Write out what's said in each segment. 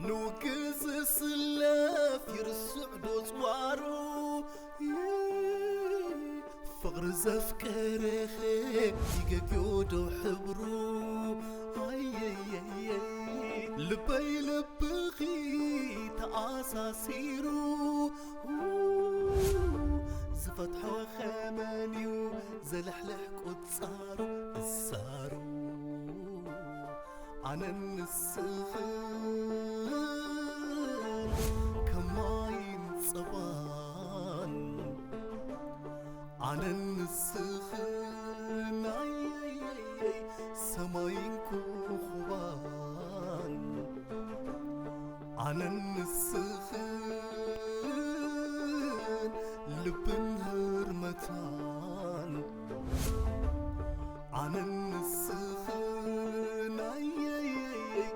ንውግእ ዝስለፍ ይርስዕ ዶ ጽዋሩ? ፍቕሪ ዘፍቀረኸ ይገግዮ ዶ ሕብሩ? ኣየየየይ፣ ልበይ ልብኺ ተኣሳሲሩ፣ ዝፈትሖ ኸመንዩ ዘልሕልሕ ቁጻሩ እሳሩ። ኣነን ንስኽን ከማይን ጸባን፣ ኣነን ንስኽን ኣየየየይ ሰማይን ኮኾባን፣ ኣነን ንስኽን ልብን ህርመታን፣ ኣነን ንስኽን ኣየየየይ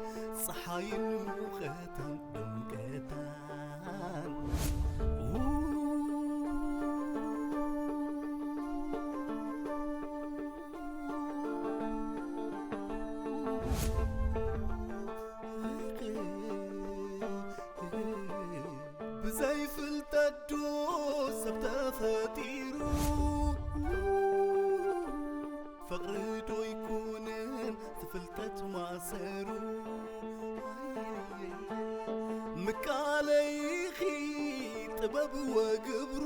ጸሓይን ሙቐታን ድምቀታን። ብዘይ ፍልጠት ዶ ሰብ ተፈጢሩ? ፍቕሪ ዶ ይኮነን ትፍልጠት ማእሰሩ? ምቃለይኺ ጥበብ ወግብሩ፣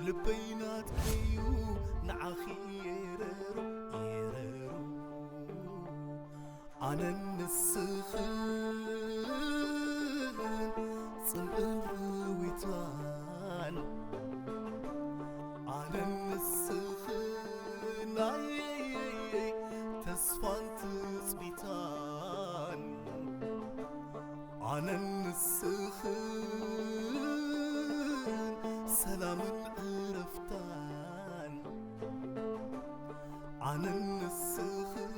ልበይ ናትኪዩ ንዓኺ የረሩ፣ የረሩ። ኣነን ንስኽን ጽምእን ርዊታን፣ ኣነን ንስኽን ኣየየየይ ተስፋን ትጽቢታን፣ ኣነን ንስኽን ሰላምን ዕረፍታን፣ ኣነን ንስኽን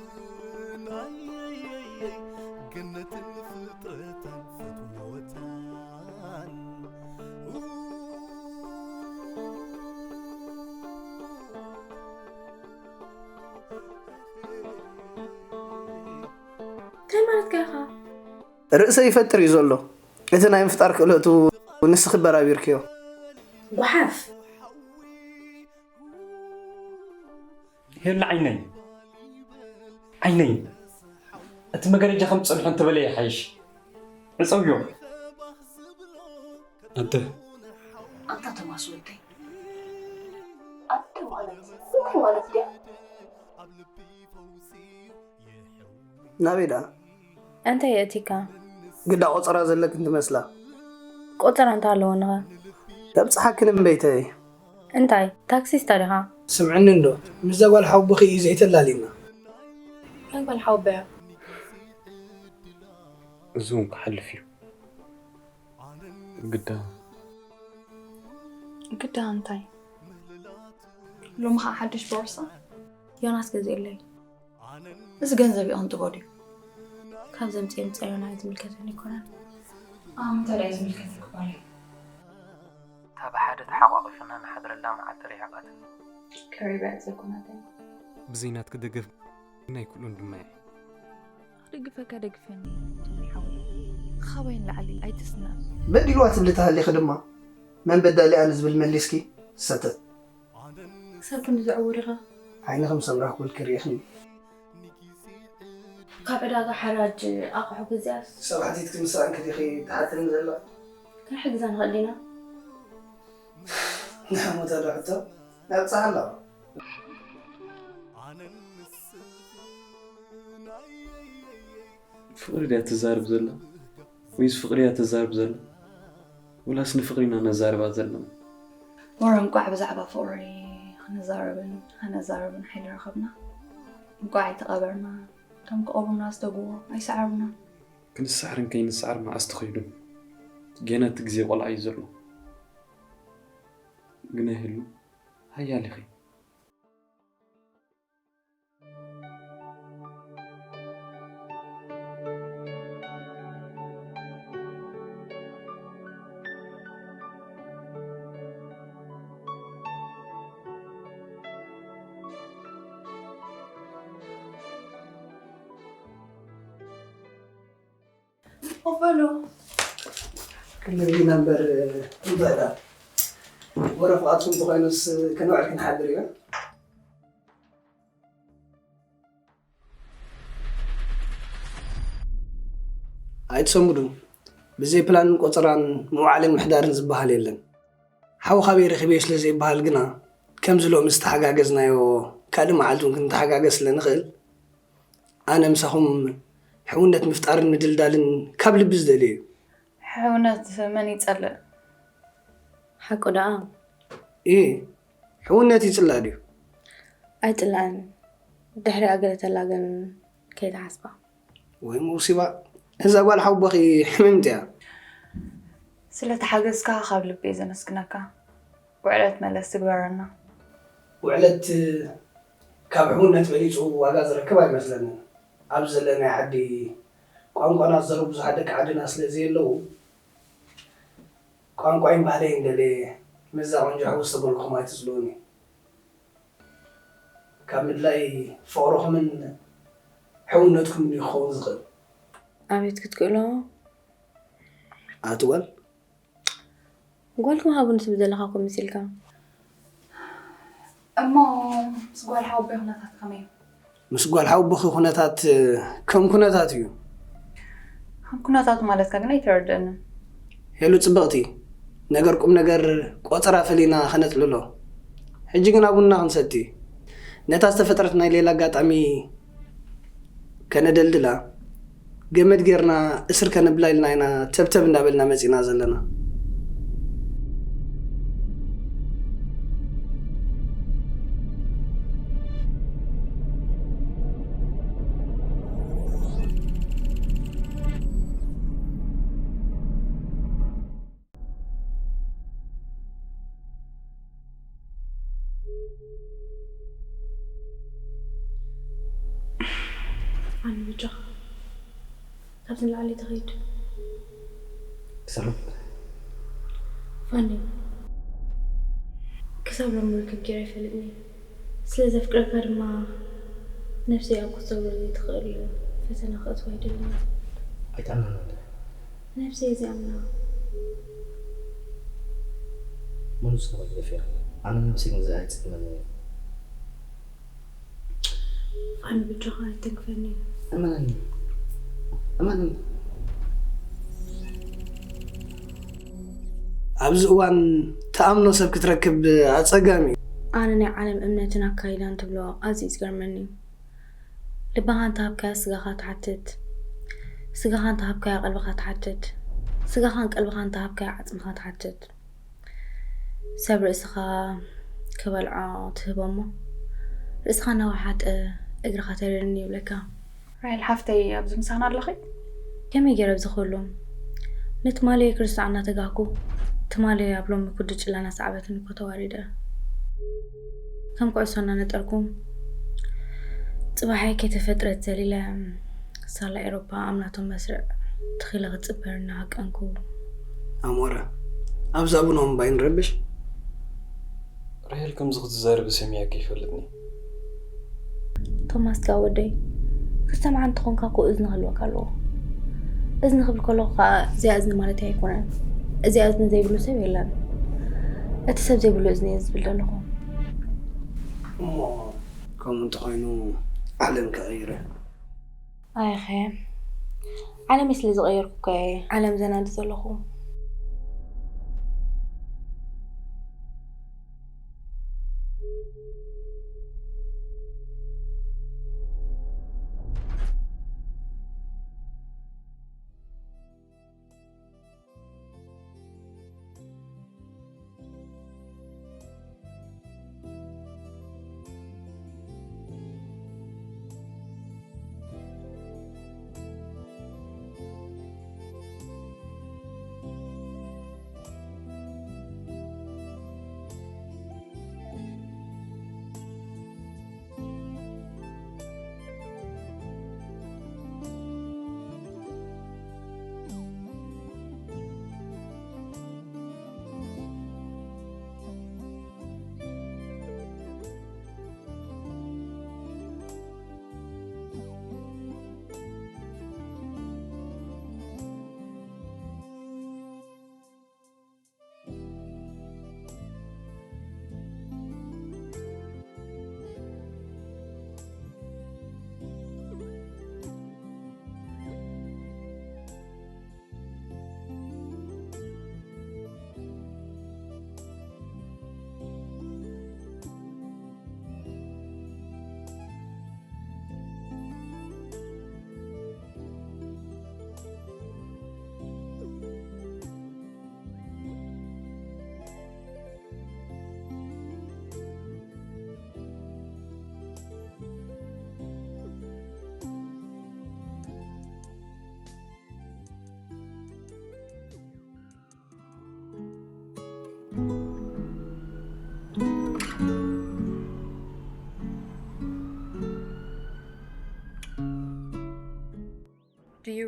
ኣየየየይ ገነትን ፍጥረታን ፍትወታን። እንታይ ማለትካ ኢኻ? ርእሰ ይፈጥር እዩ ዘሎ። እቲ ናይ ምፍጣር ክእለቱ ንስኺ በራቢርክዮ። ጓሓፍ። ሄሉ ዓይነይ ዓይነይ፣ እቲ መጋረጃ ከም ጸንሖ እንተበለ ይሓይሽ። ዕጸውዮ። ኣደ። ኣንታ ተማስ ወደይ፣ ኣደ ማለት እንታይ ማለት ድያ? ናበይ ደኣ? እንታይ የእቲካ? ግዳ ቆጸራ ዘለክን ትመስላ። ቆጸራ እንታይ ኣለዎ ንኸ? ተብጽሓክን እምበይተይ። እንታይ ታክሲስታ ዲኻ? ስምዕኒ እንዶ ምስዛ ጓል ሓውብኺ እዩ ዘይተላልዩና። ናይ ጓል ሓውበያ። እዚ እውን ክሓልፍ እዩ ግዳ። ግዳ እንታይ? ሎሚ ከዓ ሓድሽ ቦርሳ ዮናስ ገዚኡለይ። እዚ ገንዘብ ይቕንጥቦ ድዩ? ካብ ዘምፅኦ ምፃዮ ናይ ዝምልከተኒ ኣይኮነን። ኣም እንታይ ደኣ ዝምልከተክ ጓለይ? እታ ብሓደ ተሓቋቒፍና ንሓድረላ መዓልቲ ርሒቓትኒ። ቀሪበ እያ ዘኮናተይ። ብዘይ ናትኪ ደገፍ ግን ኣይክእሎን ድማ እየ። ክድግፈካ ደግፈኒ ሓወይ። ካባይ ንላዕሊ ኣይትስነ። በዲልዋ ትብሊ ተሃሊኺ ድማ መን በዳሊ ኣነ ዝብል መሊስኪ ሰተት። ክሳብ ክንዲ ዘዕውር ኢኻ። ዓይኒ ከም ሰምራ ክብል ክርኢኽኒ። ካብ ዕዳጋ ሓራጅ ኣቑሑ ገዚኣስ። ክሳብ ሓቲትኪ ምስኣን ክዲኺ ትሓትኒ ዘላ። ክንሕግዛ ንኽእል ዲና? ንሓሞታ ዶ ሕቶ ነብጽሓ ኣለዋ። ፍቕሪ ድያ ትዛረብ ዘላ ወይስ ፍቕሪ እያ ተዛርብ ዘላ? ወላስ ንፍቕሪ ኢና ነዛርባ ዘለና? ወረ እንቋዕ ብዛዕባ ፍቕሪ ክንዛረብን ከነዛርብን ሓይሊ ረኸብና። እንቋዕ ኣይተቐበርና። እቶም ክቐብሩና ዝተግዎ ኣይሰዓሩና። ክንሰዓርን ከይንሰዓር መዓስ ተኸይዱ? ገና እቲ ግዜ ቆልዓ እዩ ዘሎ። ግና ይህሉ ሓያል ኢኺ። በሉ። ክንርኢና እምበር እንታይ ደኣ? ወረ ፍቓድኩም እንተኾይኑስ ክንውዕል ክንሓድር ኢና። ኣይትሰንብዱ። ብዘይ ፕላንን ቆጸራን ምውዓልን ምሕዳርን ዝበሃል የለን። ሓው ካበይ ረኺበዮ ስለ ዘይበሃል ግና፣ ከምዚ ሎሚ ዝተሓጋገዝናዮ ካልእ መዓልቲ እውን ክንተሓጋገዝ ስለ ንኽእል፣ ኣነ ምሳኹም ሕውነት ምፍጣርን ምድልዳልን ካብ ልቢ ዝደልዮ እዩ። ሕውነት መን ይጸልእ? ሓቁ ደኣ? እየ፣ ሕውነት ይጽላእ ድዩ? ኣይጽላእን። ድሕሪኣ ገለ ተላ ግን ከይትሓስባ። ወይ ሙሲባ፣ እዛ ጓል ሓውቦኺ ሕምምቲ እያ። ስለ ተሓገዝካ ካብ ልቢ እየ ዘመስግነካ። ውዕለት መለስ ትግበረና። ውዕለት ካብ ሕውነት በሊጹ ዋጋ ዝረክብ ኣይመስለንን። ኣብዚ ዘለናዮ ዓዲ ቋንቋና ዝዛረቡ ብዙሓት ደቂ ዓድና ስለ ዘየለዉ፣ ቋንቋይን ባህለይን ደልየ ምስዛ ቆንጆ ሕውስ ተበልኩኹም ኣይትጽልኡኒ። ካብ ምድላይ ፍቕርኹምን ሕውነትኩምን እዩ ክኸውን ዝኽእል። ኣቤት ክትክእሎ። ኣቲ ጓል። ጓልኩም ሃቡኒ ትብል ዘለኻ እኮ መሲልካ። እሞ ምስ ጓል ሓወቦይ ኩነታት ከመይ እዩ? ምስ ጓል ሓወቦኺ ኩነታት ከም ኩነታት እዩ። ከም ኩነታቱ ማለትካ ግን ኣይተረድአንን። ሄሉ ጽብቕቲ፣ ነገር ቁም ነገር ቆጸራ ፈሊና ከነጽልሎ። ሕጂ ግና ቡና ክንሰቲ። ነታ ዝተፈጥረት ናይ ሌላ ኣጋጣሚ ከነደልድላ፣ ገመድ ጌርና እስር ከነብላ ኢልና ኢና ተብተብ እንዳበልና መጺና ዘለና። ኣነ በጃኻ ካብዚ ንላዕሊ ተኸይድ። ሰላም። ፋኒ፣ ክሳብ ሎሚ ርክብ ገይረ ኣይፈልጥን እየ። ስለ ዘፍቅረካ ድማ ነብሰይ ኣብ ክትሰብሮ ዘይትኽእል ፈተና ከእትዋ ኣይደልን እየ። ኣይትኣምናን እንደ ነብሰይ እዚኣ ምና። መን ውስጥ ነው ይገፊያ? ኣነ ነብሰይ ግን ዝኣ ኣይጽልመን እየ። ፋኒ፣ ብጃኻ ኣይተንክፈኒ። እመነኒ። እመነኒ። ኣብዚ እዋን ትኣምኖ ሰብ ክትረክብ ኣጸጋሚ እዩ። ኣነ ናይ ዓለም እምነትን ኣካይዳን ትብሎ ኣዝዩ እዩ ዝገርመኒ። ልባኻ እንተሃብካያ ስጋኻ ትሓትት፣ ስጋኻ እንተሃብካያ ቀልብኻ ትሓትት፣ ስጋኻን ቀልብኻ እንተሃብካያ ዓጽምኻ ትሓትት። ሰብ ርእስኻ ክበልዖ ትህቦ እሞ፣ ርእስኻ እናወሓጠ እግርኻ ተሪርኒ ይብለካ። ራሄል ሓፍተይ፣ ኣብዚ ምሳና ኣለኺ? ከመይ ገይረ ኣብዚ ክህሉ? ንትማሊ ክርስቶስ እናተጋህኩ፣ ትማሊ ኣብ ሎሚ ኩዱ ጭላና ሰዓበትን እኮ ተዋሪደ። ከም ኩዕሶ እናነጠርኩ፣ ጽባሐይ ከይተፈጥረት ዘሊለ፣ ሳላ ኤሮፓ ኣብ ናቶም መስርዕ ተኺለ ክጽበር እናሃቀንኩ። ኣሞረ፣ ኣብዛ ቡና እምባይ ንረብሽ? ራሄል ከምዚ ክትዛረቢ ሰሚዐኪ ኣይፈልጥን እየ። ቶማስ፣ ጋ ወደይ፣ ክትሰምዓ እንተኾንካ እኮ እዝኒ ክህልወካ ኣለዎ። እዝኒ ክብል ከለኹ ኸኣ እዚኣ እዝኒ ማለተይ ኣይኮነን። እዚኣ እዝኒ ዘይብሉ ሰብ የለን። እቲ ሰብ ዘይብሉ እዝኒ እየ ዝብል ዘለኹ። እሞ ከምኡ እንተኾይኑ ዓለም ክቕይር እየ። ኣይኸ፣ ዓለመይ ስለ ዝቐየርኩ እኮ እየ ዓለም ዘናዲ ዘለኹ።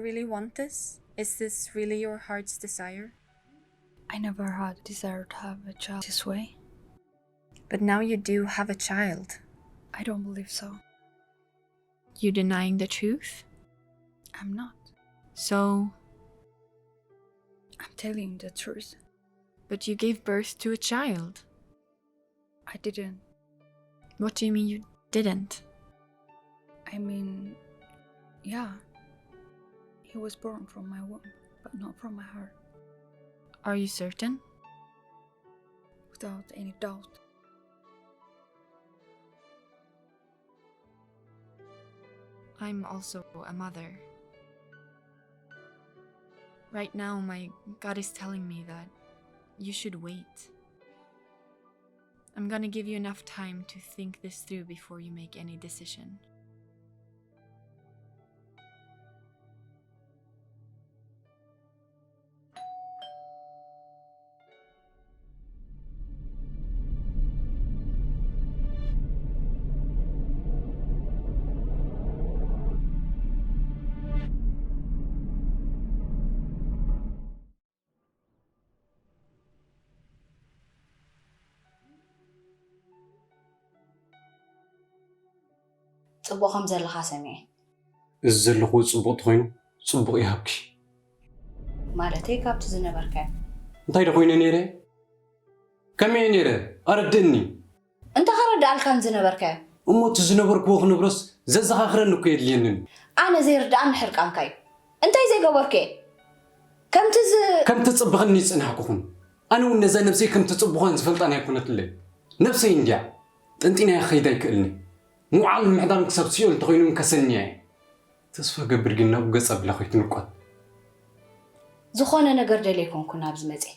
Really want this? Is this really your heart's desire? I never had desire to have a child this way. But now you do have a child. I don't believe so. You denying the truth? I'm not. So, I'm telling you the truth. But you gave birth to a child. I didn't. What do you mean you didn't? I mean, yeah. He was born from my womb, but not from my heart. Are you certain? Without any doubt. I'm also a mother. Right now, my gut is telling me that you should wait. I'm gonna give you enough time to think this through before you make any decision. ጽቡቕ ከም ዘለኻ ሰሚዐ። እዚ ዘለኹዎ ጽቡቕ ተኾይኑ ጽቡቕ ይሃብኪ። ማለተይ ካብቲ ዝነበርካዮ። እንታይ ዶ ኮይነ ነይረ? ከመይ እየ ነይረ? ኣረድእኒ። እንታይ ከረድኣልካን ዝነበርካዮ? እሞ እቲ ዝነበርክዎ ክነብሮስ ዘዘኻኽረኒ እኮ የድልየንን። ኣነ ዘይርድኣኒ ሕርቃንካ እዩ። እንታይ ዘይገበርኩ እየ? ከምቲ ዝ- ከም ትጽብኽኒ ይጽናሕኩኹን። ኣነ እውን ነዛ ነብሰይ ከም ትጽብኾን ዝፈልጣን ኣይኮነትለይ። ነብሰይ እንድያ ጠንጢናያ ክኸይድ ኣይክእልኒ። ምውዓል ምሕዳር ክሳብ ሲኦል እንተኾይኑ እውን ከሰንያ እየ። ተስፋ ገብር ግን ናብኡ ገጽ ኣቢላ ከይትንቆት። ዝኾነ ነገር ደልየ ኣይኮንኩን ኣብዚ መጽየ።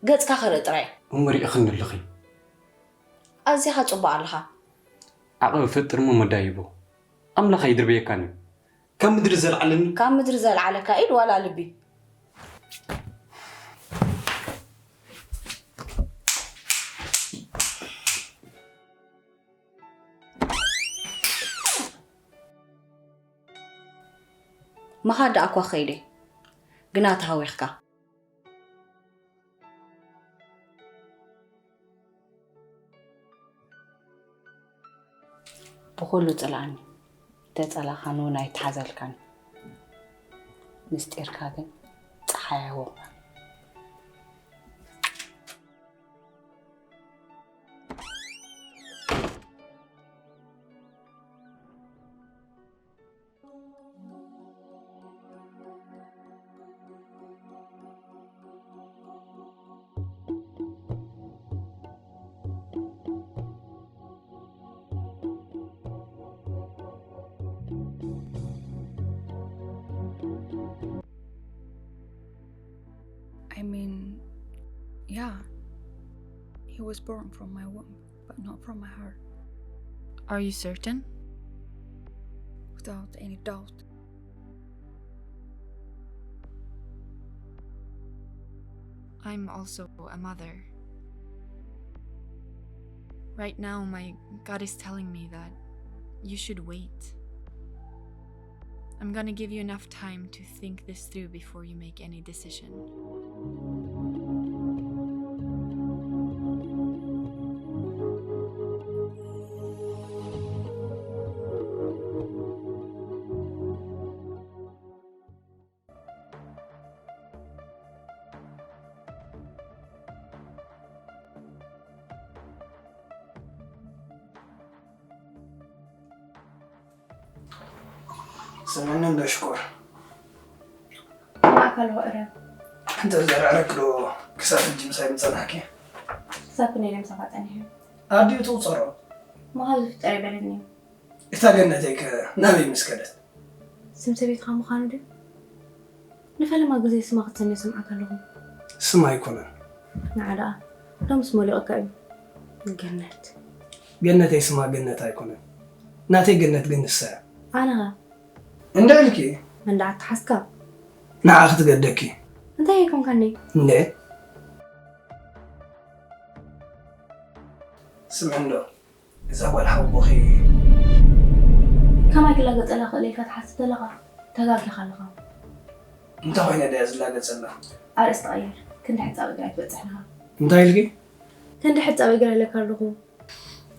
ገጽካ ክርኢ ጥራይ። እሞ ርኢኽኒ ኣለኺ። ኣዚኻ ጽቡቕ ኣለኻ። ዓቐብ ፈጥር እሞ መዳይቦ። ኣምላኽ ኣይድርበየካን እዩ። ካብ ምድሪ ዘልዓለኒ። ካብ ምድሪ ዘልዓለካ ኢድ ዋላ ልቢ። ምኻድ ደኣ እኳ ከይደ ግና ተሃዊኽካ። ብኹሉ ጽልኣኒ፣ እንተጸላኻኒ እውን ኣይተሓዘልካን። ምስጢርካ ግን ጸሓይ ኣይወቕዖን። I mean, yeah, he was born from my womb, but not from my heart. Are you certain? Without any doubt. I'm also a mother. Right now, my gut is telling me that you should wait. I'm gonna give you enough time to think this through before you make any decision. ስምዕኒ እንዶ ሽኮር። ማእከል ወእረ። እንተ ዘርዕረክ ዶ ክሳብ ሕጂ ምሳይ ምጸናሕኪ? ክሳብ ክንደይ ድዮም ሰባት ጸኒሖም? ኣዲኡ ትቑጸሮ። ምዃኑ ዝፍጠር ኣይበለኒ እዩ። እታ ገነተይ ከ ናበይ ምስ ከደት? ስም ሰበይትኻ ምዃኑ ድዩ? ንፈለማ ግዜ ስማ ክትሰምዮ ሰምዓካ ኣለኹ። ስማ ኣይኮነን። ንዓ ደኣ ሎምስ ሞሊቑካ እዩ። ገነት። ገነተይ ስማ ገነት ኣይኮነን። ናተይ ገነት ግን ንሳ እያ። ኣነ ኸ? እንዳ ኢልኪ? እንዳ ኣተሓዝካ? ንዓ ክትገደኪ። እንታይ ኣይኮንካኒ? እንዴ? ስምዒ እንዶ። እዛ ጓል ሓውቦኺ። ከማይ ክላገጸላ ክእል ኢልካ ትሓስብ ዘለኻ ተጋጊኻ ኣለኻ። እንታይ ኮይና ድያ ዝላገጸላ? ኣርእስቲ ቀይር። ክንዲ ሕጻብ እግራ ኣይትበጽሕን ኢኻ። እንታይ ኢልኪ? ክንዲ ሕጻብ እግራ ኢለካ ኣለኹ።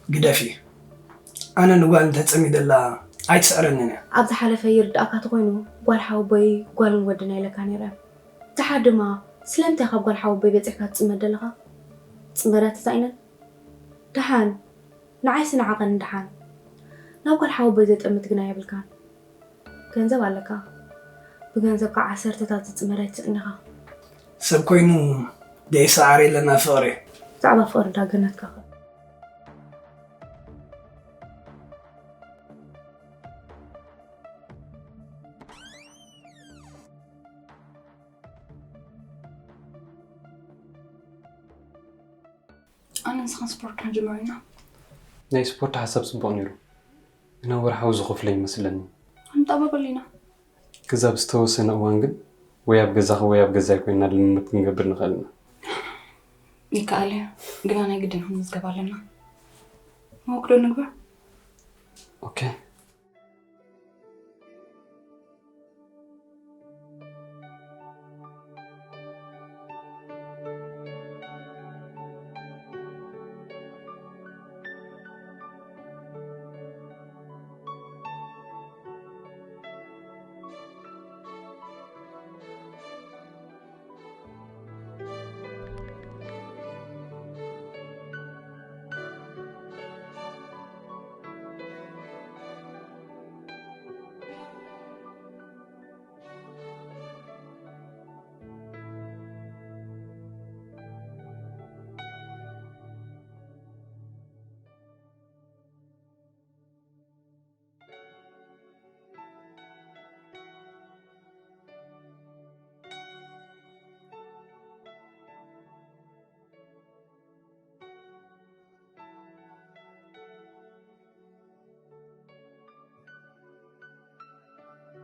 ግደፊ። ኣነ ንጓል እንተጸሚደላ ኣይትስዕረንን እያ። ኣብ ዝሓለፈ ይርድኣካ ተኾይኑ ጓል ሓወቦይ ጓልን ወድን ኣይለካ ነይረ። ደሓር ድማ ስለምንታይ ካብ ጓል ሓወቦይ በጺሕካ ትጽመድ ዘለኻ? ጽመዳ ተሳኢነን? ደሓን ንዓይሲ ንዓቐን ደሓን ናብ ጓል ሓወቦይ ዘጠምት ግና የብልካን። ገንዘብ ኣለካ። ብገንዘብካ ዓሰርተታት ዝጽመድ ኣይትስእን ኢኻ። ሰብ ኮይኑ ደይሰዓር የለና ፍቕሪ። ብዛዕባ ፍቕሪ ዳ ገነትካ ከ? ኣነ ንስኻን ስፖርት ክንጅምር ኢና። ናይ ስፖርት ሓሳብ ጽቡቕ ነይሩ፣ ግና ወርሓዊ ዝኸፍሎ ይመስለኒ። ክንጠባበል ኢና። ክሳብ ዝተወሰነ እዋን ግን ወይ ኣብ ገዛኺ ወይ ኣብ ገዛይ ኮይንና ልምምድ ክንገብር ንኽእል ኢና። ይከኣል እዩ፣ ግና ናይ ግድን ክንምዝገብ ኣለና። መወክሎ ንግበር። ኦኬ።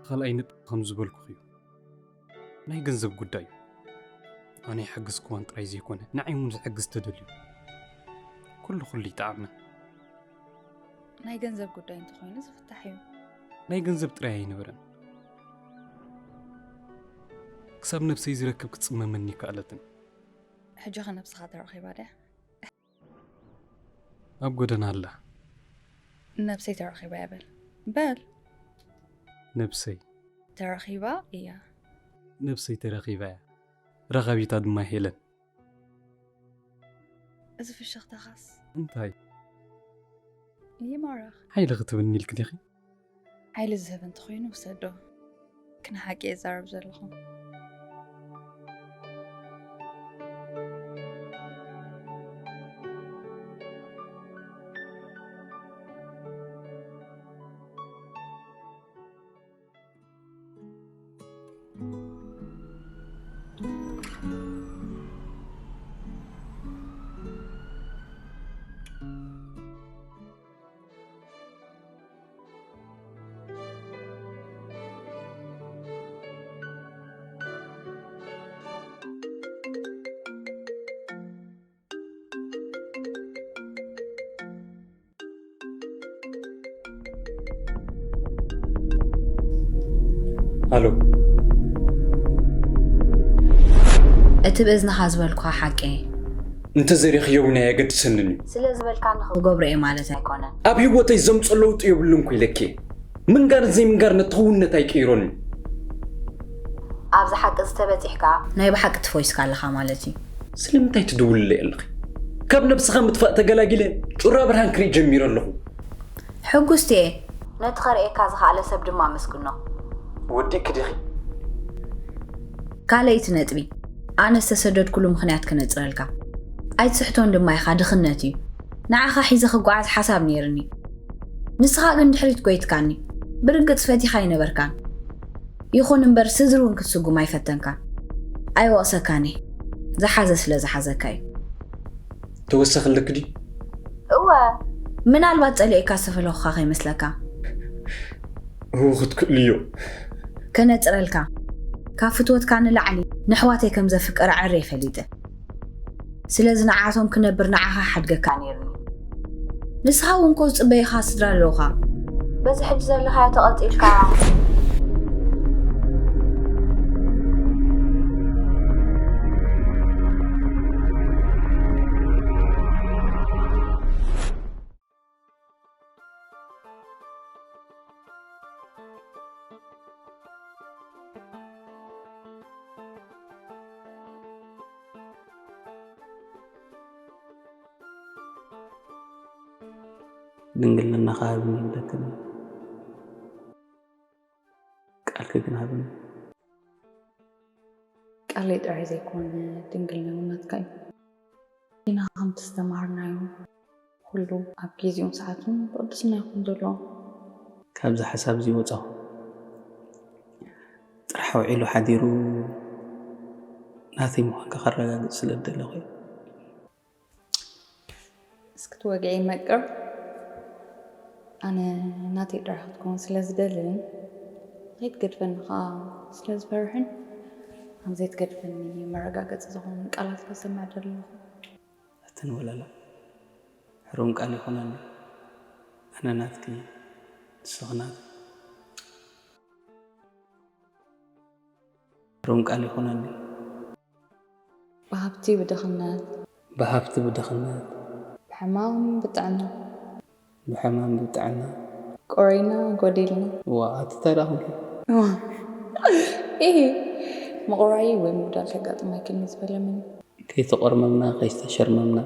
ካልኣይ ነጥቢ ከም ዝበልኩኺ እዩ፣ ናይ ገንዘብ ጉዳይ እዩ። ኣነ ይሓግዝክዋን ጥራይ ዘይኮነ ንዓይ እውን ዝሕግዝ ተደልዩ ኩሉ ኩሉ ይጠዓመ። ናይ ገንዘብ ጉዳይ እንተኾይኑ ዝፍታሕ እዩ። ናይ ገንዘብ ጥራይ ኣይነበረን፣ ክሳብ ነብሰይ ዝረክብ ክትጽመመኒ ይከኣለትን። ሕጂ ኸ ነብስኻ ተረኺባ ድያ? ኣብ ጎደና ኣላ። ነብሰይ ተረኺባ እያ በል። በል። ነብሰይ። ተረኺባ እያ። ነብሰይ ተረኺባ እያ። ረኻቢታ ድማ ሄለን። እዚ ፍሽኽታኻስ። እንታይ? ይማርኽ። ሓይሊ ክትብኒ ኢልኪ ዲኺ? ሓይሊ ዝህብ እንተኾይኑ ውሰዶ። ክን ሓቂ እዛረብ ዘለኹ። ኣሎ። እቲ ብእዝንኻ ዝበልኩኻ ሓቂ እየ። እንተዘሪኽዮ እውን ኣየገድሰንን እዩ። ስለ ዝበልካኒ ክገብሮ እየ ማለት ኣይኮነን። ኣብ ህይወተይ ዘምፅኦ ለውጢ የብሉን እኮ ኢለኪ እየ። ምንጋር ዘይምንጋር ነቲ ክውንነት ኣይቅይሮን እዩ። ኣብዚ ሓቂ እዚ ተበጺሕካ ናይ ብሓቂ ትፈይስካ ኣለኻ ማለት እዩ። ስለምንታይ ትድውልለይ ኣለኺ? ካብ ነብስኻ ምጥፋእ ተገላጊለ ጩራ ብርሃን ክርኢ ጀሚረ ኣለኹ። ሕጉስቲ እየ። ነቲ ከርእየካ ዝኸኣለ ሰብ ድማ ኣመስግኖ። ወዲእኪ ዲኺ? ካልኣይቲ ነጥቢ፣ ኣነ ዝተሰደድኩሉ ምኽንያት ክነጽረልካ። ኣይትስሕቶን ድማ ኢኻ፣ ድኽነት እዩ። ንዓኻ ሒዘ ክጓዓዝ ሓሳብ ነይርኒ። ንስኻ ግን ድሕሪት ጎይትካኒ። ብርግጽ ፈቲኻ ኣይነበርካን። ይኹን እምበር ስድሪ እውን ክትስጉም ኣይፈተንካን። ኣይወቕሰካን እየ። ዝሓዘ ስለ ዝሓዘካ እዩ። ተወሳኺ ኣለኪ ድዩ? እወ። ምናልባት ጸሊኤካ ዝተፈለኹኻ ከይመስለካ። እወ ክትክእልዮ። ከነጽረልካ። ካብ ፍትወትካ ንላዕሊ ንኣሕዋተይ ከም ዘፍቅር ኣዐርየ ፈሊጠ። ስለዚ ንዓቶም ክነብር ንዓኻ ሓድገካ ነይርኒ። ንስኻ እውን እኮ ዝጽበዩኻ ስድራ ኣለውኻ። በዚ ሕጂ ዘለኻዮ ተቐጺልካ። ድንግልናኻ ሃብኒ ይብለክን፣ ቃልኪ ግን ሃብኒ። ቃለይ ጥራይ ዘይኮነ፣ ድንግልና እውን ናትካ እዩ። ኢና ከምቲ ዝተማሃርናዮ፣ ኩሉ ኣብ ግዜኡን ሰዓቱን ብቕድስና ይኹን ዘሎ። ካብዚ ሓሳብ እዚ ወጻኹ። ጥራሕ ውዒሉ ሓዲሩ ናተይ ምዃንካ ከረጋግጽ ስለ ዝደለኹ እየ። እስኪ እቲ ወግዒ ይመቅር። ኣነ ናተይ ጥራሕ ክትከውን ስለ ዝደልን፣ ከይትገድፈኒ ከኣ ስለ ዝፈርሕን፣ ኣብ ዘይትገድፈኒ መረጋገጺ ዝኾኑ ቃላት ከሰምዕ ደለኹ። ኣትን ወለላ፣ ሕሩም ቃል ይኹነኒ። ኣነ ናትኪ፣ ንስኺ ናተይ። ሕሩም ቃል ይኹነኒ። ብሃብቲ ብድኽነት። ብሃብቲ ብድኽነት። ብሕማም ብጥዕና። ብሕማም ብጥዕና። ቆሪና ጎዲልና። ዋ፣ ኣቲ እንታይ ደኣ ኩሉ? ዋ። ኢሂ፣ ምቑራይ ወይ ምጉዳል ከጋጥም ኣይክእልን ዝበለ መን እዩ? ከይተቖርመምና፣ ከይተሸርመምና።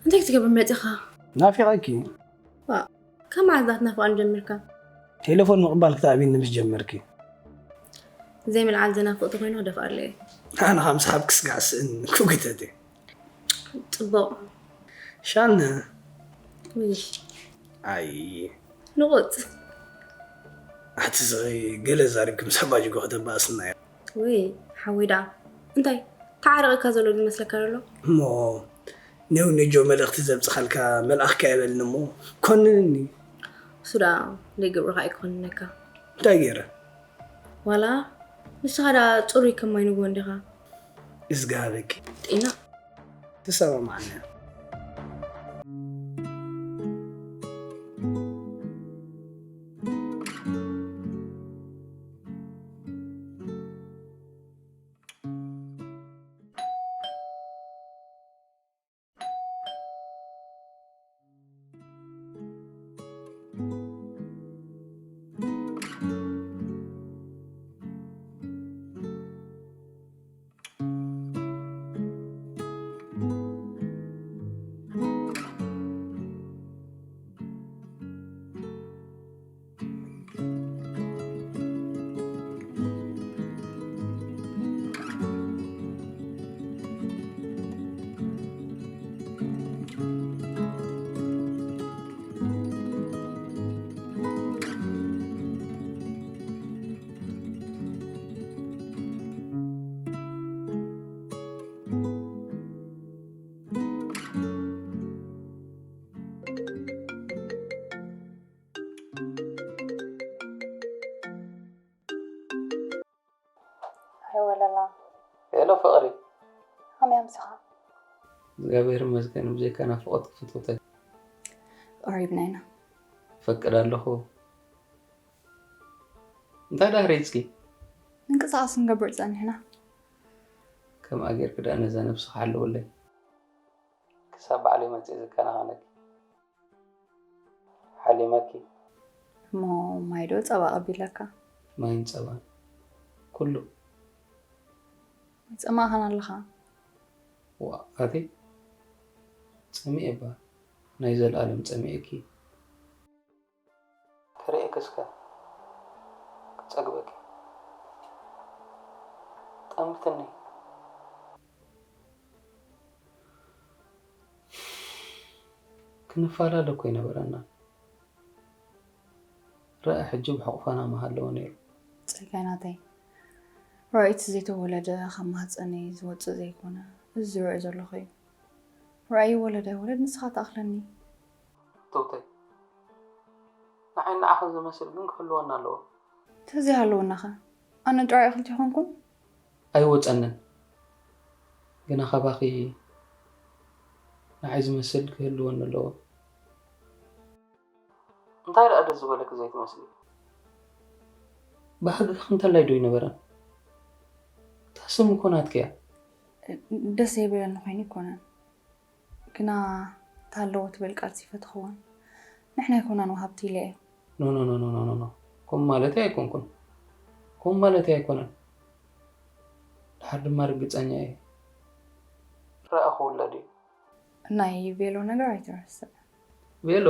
እንታይ ክትገብር መጺኻ? ናፊቐኪ። ዋ፣ ካብ መዓዝ ትናፍቐኒ ጀሚርካ? ቴሌፎን ምቕባል ክትኣብይኒ ምስ ጀመርኪ። ዘይምልዓል ዘናፍቕ ተኾይኑ ክደፍኣሉ እየ። ኣነ ካብ ምሳሓብ ክስጋዕ ስእን ክጉተት እየ። ጽቡቕ። ሻነ። ውይ። ኣይ። ንቑጽ። ኣቲ ስኺ ገለ ዛሪብኪ ምስ ኣባጅጎ ከተባእስና እያ። ውይ፣ ሓወይ ደኣ። እንታይ? ተዓረቐካ ዘሎ ዝመስለካ ዘሎ? እሞ ኔው ነጆ መልእኽቲ ዘብጽኻልካ መልኣኽካ የበልኒ እሞ ኮንንኒ። እሱ ደኣ ዘይገብርኻ ኣይኮንነካ። እንታይ ገይረ? ዋላ ንስኻ ደኣ ጽሩይ ከማይ ንግሆ እንዲኻ። እዝጊ ሃበኪ። ጤና። ትሰማማዕና። ሃይ ወለላ። ሄሎ ፍቕሪ። ከመይ ኣምሲኻ? እግዚኣብሔር ይመስገን፣ ብዘይካ ናፍቖት ክፍትውተኪ። ቀሪብና ኢና። እፈቅድ ኣለኹ። እንታይ ደኣ ሬጽኪ? ምንቅስቓስ ክንገብር ጸኒሕና። ከምኣ ጌርኪ ደኣ ነዛ ነብስኺ ሓልውለይ። ክሳብ ባዕለይ መጺኤ ዝከናኸነኪ። ሓሊመኪ። እሞ ማይ ዶ ጸባ ቀቢለካ? ማይን ጸባን ኩሉ። ጸማእኻን ኣለኻ? ዋ ኣቲ ጸሚኤ እባ ናይ ዘለኣለም ጸሚኤኪ። ክርእየኪ እስከ ክጸግበኪ ጠምትኒ። ክንፈላለ እኮ ይነበረና። ረኣ ሕጂ ብሕቑፋና ምሃለወ ነይሩ። ጸጋይ ናተይ፣ ራእይቲ ዘይተወለደ ካብ ማህፀነይ ዝወፅእ ዘይኮነ፣ እዚ ዝርኦ ዘለኹ እዩ። ራእይ ይወለድ ኣይወለድ ንስኻ ትኣኽለኒ። ትውተይ ንዓይ ንዓኺ ዝመስል ግን ክህልወና ኣለዎ። ተዘይሃለወናኸ ኣነ ጥራይ እኽልቲ ይኾንኩን? ኣይወፀንን ግና ካባኺ ንዓይ ዝመስል ክህልወኒ ኣለዎ። እንታይ ደኣ ደስ ዝበለኪ ዘይትመስሊ? ባህግኺ እንተላይ ዶ ይነበረን? እታ ስም እኮ ናትኪ እያ። ደስ ዘይበለኒ ኮይኑ ይኮነን፣ ግና ታለዎ ትብል ቃል ሲፈትኽዎን ንሕና ኣይኮናን ወሃብቲ ኢለ እየ። ኖ ኖ ኖ ኖ ኖ ኖ ኖ ከምኡ ማለተይ ኣይኮንኩን። ከምኡ ማለተይ ኣይኮነን። ድሓር ድማ ርግፀኛ እየ። ረኣ ክውለድ እዩ። ናይ ቬሎ ነገር ኣይትረስዕ። ቬሎ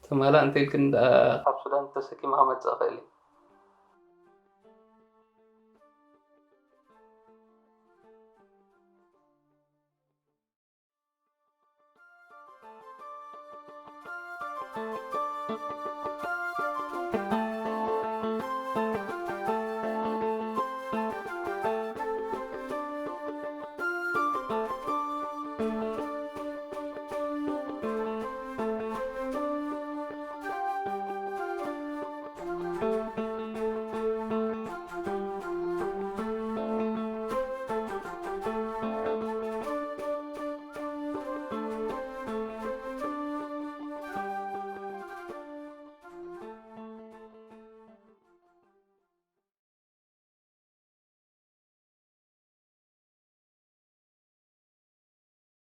ተማላ እንተ ኢልክን ደኣ ካብ ሱዳን ተሰኪመ ክመፅእ እኽእል እየ።